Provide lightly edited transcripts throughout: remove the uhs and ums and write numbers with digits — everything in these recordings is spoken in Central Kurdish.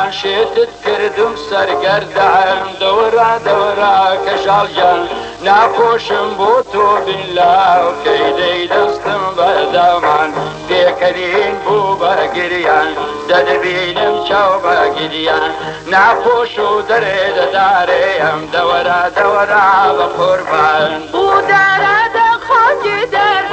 گیان شێتت کردم سەرگەردان دەوەرا دەوەرا کەژاڵ گیان ناخۆشم بۆ تۆ بیلا کەی دەی دەستم بەدامان پێکەنین بوو بە گریان دەتبینم چاو بە گریان ناخۆش و دەرێ دەدارێ ئەم دەوەرا دەوەرا بە قوربان. Bu derede kan gider,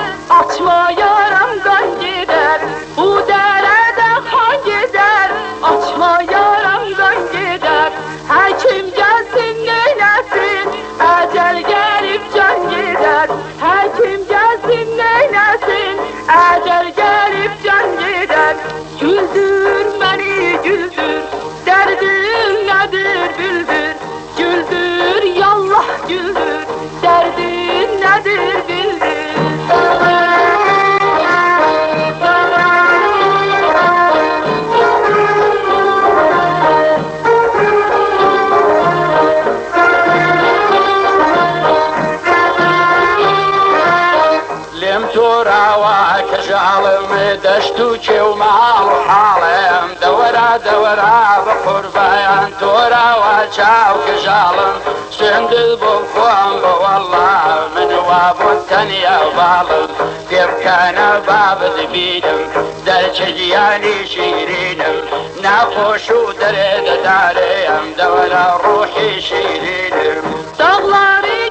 açma yaramdan gider. Bu derede kan gider, açma yaramdan gider. Həkim gelsin neylesin, ecel gelip can gider. Həkim gelsin neylesin, ecel gelip can gider. Güldür beni güldür, derdin nedir bildir. Güldür yallah güldür, derdin nedir bildir. لێم تۆراوە کەژاڵم دەشت و کێو ماڵ و حاڵم دەوەرا دەوەرا بە قوربایان تۆراوە چاو کەژاڵم سوێندت بۆ خۆم بە وەڵڵا من وا بۆ تەنیا باڵم پێ بکەنە بابت بینم دەرچە گیانی شیرینم ناخۆش و دەرێ دەدارێ ئەم دەوەرا ڕۆحی شیرینم. Dağları